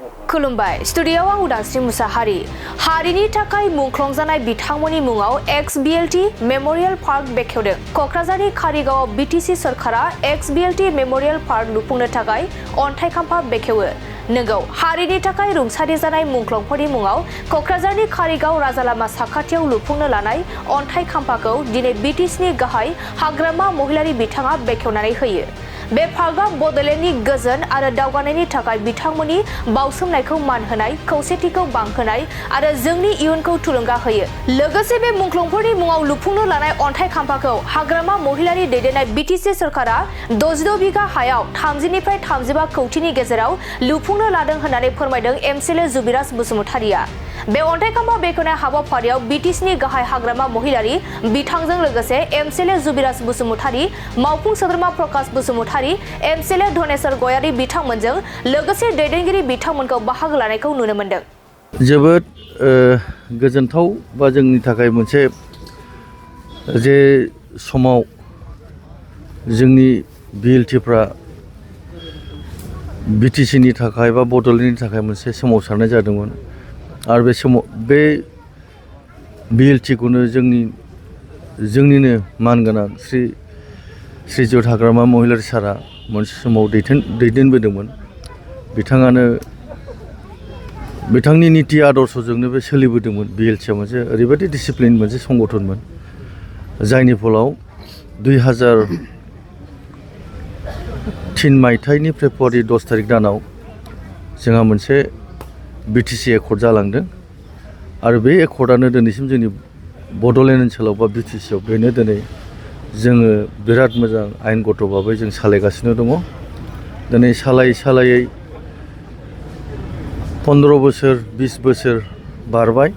खुलुमबाय स्टुडियोआव आं उदांस्रि मुसाहारि हारिनि थाखाय मुंख्लंजानाय बिथांमोननि मुङाव एक्स-बिएलटि मेमोरियेल पार्क बेखेवदों क'क्राझारनि कारिगावआव बिटिसि सरकारा एक्स-बिएलटि मेमोरियेल पार्क लुफुंनो थाखाय अन्थाइ खाम्फा बेखेवो नोंगौ हारिनि थाखाय रुंसारि जानाय मुंख्लंफोरनि मुङाव क'क्राझारनि कारिगाव राजालामा साखाथियाव लुफुंनो लानाय अन्थाइ खाम्फाखौ दिनै बिटिसिनि गाहाय हाग्रामा महिलारि बिथाङा बेखेवनानै होयो बे पार्कआ बड'लेण्डनि गोजोन आरो दावगानायनि थाखाय बिथांमोननि बावसोमनायखौ मान होनाय खौसेथिखौ बांहोनाय आरो जोंनि इयुनखौ थुलुंगा होयो लोगोसे बे मुंख्लंफोरनि मुङाव लुफुंनो लानाय अन्थाइ खाम्फाखौ हाग्रामा महिलारि दैदेननाय बिटिसि सरकारा 66 बिघा हायाव 30 निफ्राय 35 कौटिनि गेजेराव लुफुंनो लादों होननानै फोरमायदों एमसिएलए जुबिराज बसुमतारिया बे अन्थाइ खाम्फा बेखेवनाय हाबाफारियाव बिटिसिनि गाहाय हाग्रामा महिलारि बिथांजों लोगोसे एमसिएलए जुबिराज बसुमतारि मावफुं सोद्रोमा प्रकाश बसुमतारि एमसिएलए धनेश्वर गयारि बिथांमोनजों लोगोसे दैदेनगिरि बिथांमोनखौ बाहागो लानायखौ नुनो मोनदों जोबोद गोजोनथाव बा जोंनि थाखाय मोनसे जे समाव जोंनि बिएलटिफ्रा बिटिसिनि थाखाय बा बड'लेण्डनि थाखाय मोनसे सोमावसारनाय जादोंमोन आरो बे समाव बे बिएलटिखौनो जोंनिनो मानगोनां श्रीजुत हाग्रामा महिलारि सारा मोनसे समाव दैदेनबोदोंमोन बिथाङानो बिथांनि निति आदर्शजोंनो बे सोलिबोदोंमोन बिएलटिआ मोनसे ओरैबायदि डिसिप्लिन मोनसे संगठनमोन जायनि फलाव 2003 मायथाइनि फेब्रुवारि 10 तारिख दानाव जोंहा मोनसे बिटिसि एकर्ड जालांदों आरो बे एकर्डआनो दिनैसिम जोंनि बड'लेण्ड ओनसोलाव बा बिटिसिआव बेनो दिनै जोङो बिराद मोजां आयेनगत भाबै जों सालायगासिनो दङ दिनै सालायै 15 बोसोर 20 बोसोर बारबाय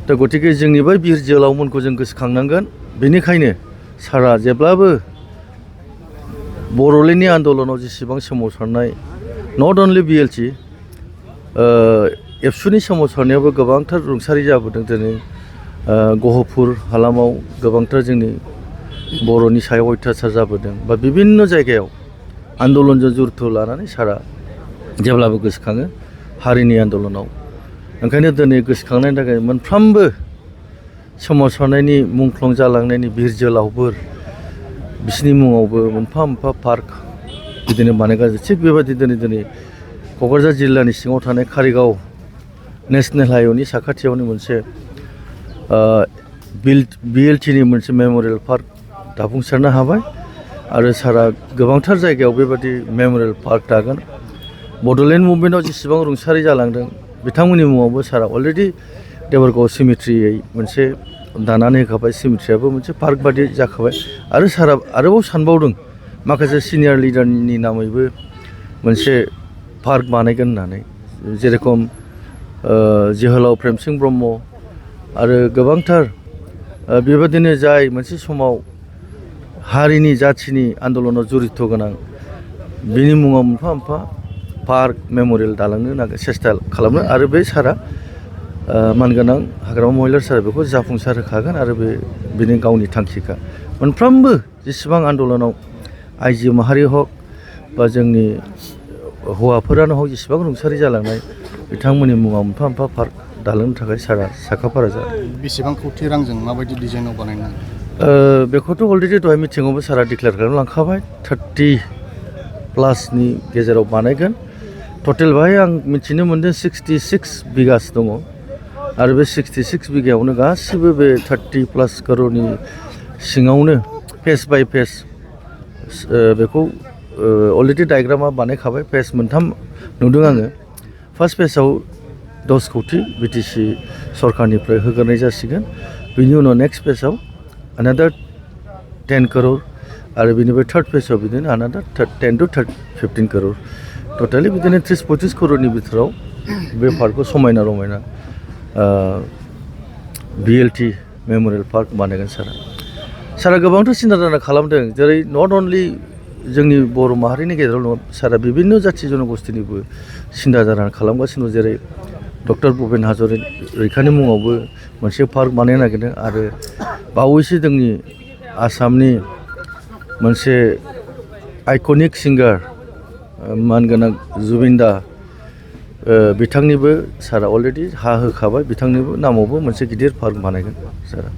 दा गतिके जोंनि बै बिर जोहोलावमोनखौ जों गोसोखांनांगोन बेनिखायनो सारा जेब्लाबो बड'लेण्डनि आन्दलनाव जेसेबां सोमावसारनाय नट अनलि बिएलटि एबसुनि सोमावसारनायावबो गोबांथार रुंसारि जाबोदों दिनै गहपुर हालामाव गोबांथार जोंनि बर'नि सायाव अयथासार जाबोदों बा बिभिन्न जायगायाव आन्दलनजों जुरित लानानै सारा जेब्लाबो गोसोखाङो हारिनि आन्दलनाव ओंखायनो दिनै गोसोखांनायनि थाखाय मोनफ्रोमबो सोमावसारनायनि मुंख्लं जालांनायनि बिर जोहोलावफोर बिसोरनि मुङावबो मोनफा मोनफा पार्क बिदिनो बानायगासिनो थिग बेबायदि दिनै क'क्राझार जिल्लानि सिङाव थानाय कारिगाव नेसनेल हाइवेनि साखाथियावनो मोनसे बिएलटिनि मोनसे मेम'रियेल पार्क दाफुंसारनो हाबाय आरो सारा गोबांथार जायगायाव बेबायदि मेम'रियेल पार्क दागोन बड'लेण्ड मुभमेन्टआव जेसेबां रुंसारि जालांदों बिथांमोननि मुङावबो सारा अलरेडि देबरगाव सिमेट्रियै मोनसे दानानै होखाबाय सिमेट्रियाबो मोनसे पार्क बादि जाखाबाय आरो सारा आरोबाव सानबावदों माखासे सिनियर लिडारनि नामैबो मोनसे पार्क बानायगोन होननानै जेरेखम जोहोलाव प्रेमसिं ब्रह्म आरो गोबांथार बेबादिनो जाय मोनसे समाव हारिनि जाथिनि आन्दलनाव जुरित गोनां बिनि मुङाव मोनफा मोनफा पार्क मेम'रियेल दालांनो सेस्था खालामनो आरो बे सारा मानगोनां हाग्रामा महिलारि सारा बेखौ जाफुंसार होखागोन आरो बेनि गावनि थांखिखा मोनफ्रोमबो जेसेबां आन्दलनाव आइजो माहारि हक बा जोंनि हौवाफोरानो हक जेसेबां रुंसारि जालांनाय बिथांमोननि मुङाव मोनफा मोनफा पार्क दालांनो थाखाय सारा साखाफारा जादों बेसेबां कौटि रांजों माबायदि डिजाइनाव बानायनाय बेखौथ' अलरेडि दहाय मिटिङावबो सारा डिक्लेयार खालामलांखाबाय 30+ गेजेराव बानायगोन टटेल बाहाय आं मिथिनो मोन्दों 66 बिगासो दङ आरो बे 66 बिगायावनो गासिबो बे 30+ करोड़नि सिङावनो फेस बाय फेस बेखौ अलरेडि डायग्रामा बानायखाबाय फेस मोनथाम नुदों आङो फार्स्ट फेसआव 10 कौटि बिटिसि सरकारनिफ्राय होग्रोनाय जासिगोन बिनि उनाव नेक्स्ट फेसआव अनादार 10 करोड़ आरो बिनिफ्राय थार्ड फेसआव बिदिनो अनादार 10 to 15 करोड़ टटेलि बिदिनो 30-35 करोड़नि बिथोराव बे पार्कखौ समायना रमायना बिएलटि मेम'रियेल पार्क बानायगोन सारा गोबांथार सिन्था धारा खालामदों जेरै नट अनलि जोंनि बर' माहारिनि गेजेराव नङा सारा बिभिन्न जाथि जनगोष्ठीनिबो सिन्था धारा खालामगासिनो जेरै डक्टर भुपेन हाज'रिकानि मुङावबो मोनसे पार्क बानायनो नागिरदों आरो बावैसो जोंनि आसामनि मोनसे आइकनिक सिंगार मानगोनां जुबिन दा बिथांनिबो सारा अलरेडि हा होखाबाय बिथांनिबो नामावबो मोनसे गिदिर पार्क बानायगोन सारा